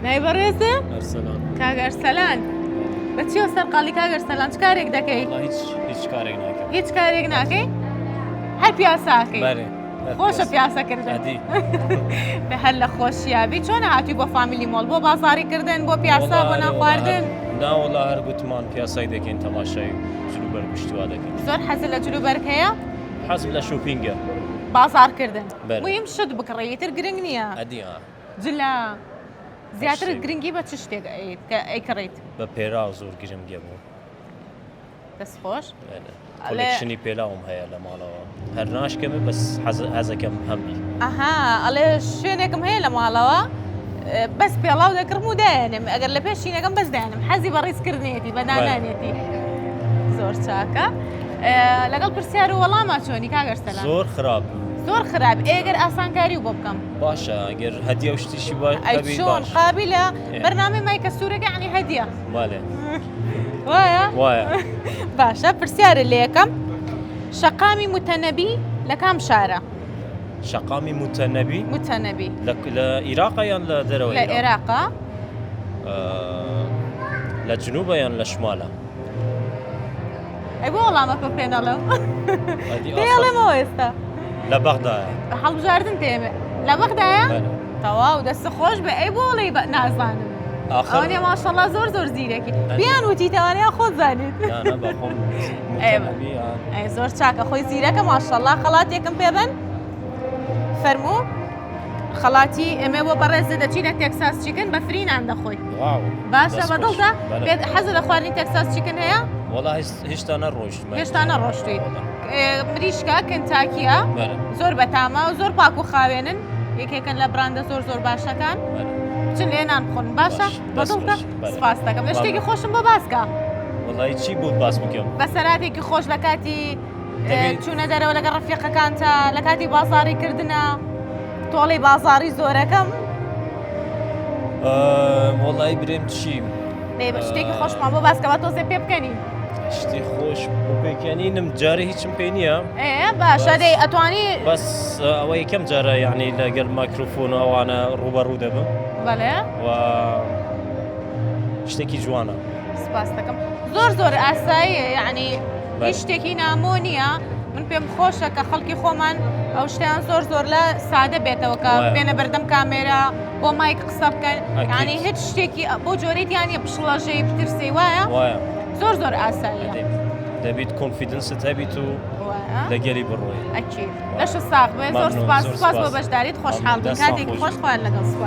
ناوی بەڕێزە؟ ئەرسەلان. کاک ئەرسەلان بە چیەوە سەرقاڵی کاک ئەرسەلان چ کارێک دەکەی؟ وەڵا هیچ هیچ کارێک ناکەم. هیچ کارێک ناکەی؟ هەر پیاساکەی. بەرێ. هەر خۆشە پیاسە. پیاسە کردن. ئەدی. بە هەر لە خۆشیا بی چۆن هاتووی بۆ فامیلی مۆڵ بۆ بازاری کردن بۆ پیاسە وەڵا بۆ ئەرێ نان وەڵا هەر خواردن نا وەڵا هەر گوتمان پیاسای دەکەین تەماشای جلوبەرگ و شتی وا دەکەین. زۆر حەزت لە جلوبەرگ هەیە؟ حەزم لە shopping ە. بازار کردن. بەرێ. مهم شت بکڕی ئیتر گرنگ نییە. ئەدی ئا. جلە زیاتر شتێک. گرنگی بە چ شتێک ئەیت کە ئەیکڕیت؟ بە پێلاو زۆر گرنگە بوو. دەست خۆش. بەلێ. ئەڵێ collection ی پێلاوم هەیە لە ماڵەوە هەر ناشکەمێ بەس حەز حەزەکەم هەمبی. ئەها ئەڵێ شوێنێکم هەیە لە ماڵەوە بەس پێڵاو دەکڕم و دایەنێم ئەگەر لە پێشینەکەم بەس دایەنم حەزی بە ڕیزکردنیەتی بە بەلێ. دانانێتی زۆر چاکە لەگەڵ پرسیار و وەڵاما چۆنی کاک ئەرسەلان؟ زۆر خراپ. زۆر خراپ ئێ گەر ئاسانکاری و بۆ بکەم. باشە گەر هەدیە و شتیشی با ئەی هەبی چۆن باش. قابیلە ئێ. بەرنامەی مایکە سوورەکە یعنی هەدیە. بەلێ. وایە؟ وایە. باشە پرسیارت لێ یەکەم شەقامی موتەنەبی لە کام شارە؟ شەقامی موتەنەبی؟ موتەنەبی. لە لە ئیراقە یان لە دەرەوەی لە ئیراق؟ ئێراقە. لە جنوبە یان لە شمالە؟ ئەی بۆ وەڵامەکەم پێ نەڵێم پێڵێمەوە ئێستا لە بەغدایە هەڵبژاردن تێمێ لە بەغدایە تەواو دەست خۆش بێ ئەی بۆ بڵێی بە نازانم ئەوەنیە ماشەڵا زۆر زۆر زیرەکی بیان وتی تەوانەیە خۆت زانیت ئەی زۆر چاکە خۆی زیرەکە ماشەڵا خەڵاتێکم پێ بن فەرموو خەڵاتی ئێمە بۆ بەڕێزە دەچینە Texas Chicken بە free نان دەخۆی باشە بەدڵتە حەزە لە خواردنی Texas Chicken هەیە وەڵا هێشتا نەڕۆشتم هێشتا نەڕۆشتوی مریشکە کنتاکیە زۆر بەتامە و زۆر پاک و خاوێنن یەکێکن لە براندە زۆر زۆر باشەکان چن لێ نان بخۆن باشە بەدڵتە سپاس دەکەم لە شتێکی خۆشم بۆ باسکە وەڵی چی بۆ باس بکەم بەسەراتێکی خۆش لە کاتی چوونە دەرەوە لەگەڵ ڕەفیقەکانتا لە کاتی بازاڕی کردنا تۆڵەی بازاڕی زۆرەکەم وەڵی برێم چی شتێکی خۆشمان بۆ باسکەوە تۆزێ پێ بکەنی شتی خۆش بۆ پێکەنینم جارێ هیچم پێ نییە باشە دەی ئەتوانی بەس ئەوە یەکەم جارە یعنی لەگەل مایکرۆفۆن و ئەوانە ڕوبەڕوو دەبم بەڵێ و شتێکی جوانە سپاس دەکەم زۆر زۆر ئاساییە یعنی هیچ شتێکی نامۆ نییە من پێم خۆشە کە خەڵکی خۆمان ئەو شتیان زۆر زۆر لە سادە بێتەوە کە بێنە بەردەم کامێرا بۆ مایک قسە بکەن ینی هیچ شتێکی بۆ جۆرەی دیانە پشڵەژەی بترسی وایە زۆر زۆر ئاساییە دەبیت confidence ت هەبیت و لەگەلی بڕۆی ئەکی لەش ساغ بێ زۆر سپاس سپاس بۆ بەشداریت خۆشحاڵ بووم کاتێکی خۆش خوان لەگەڵ سپاس.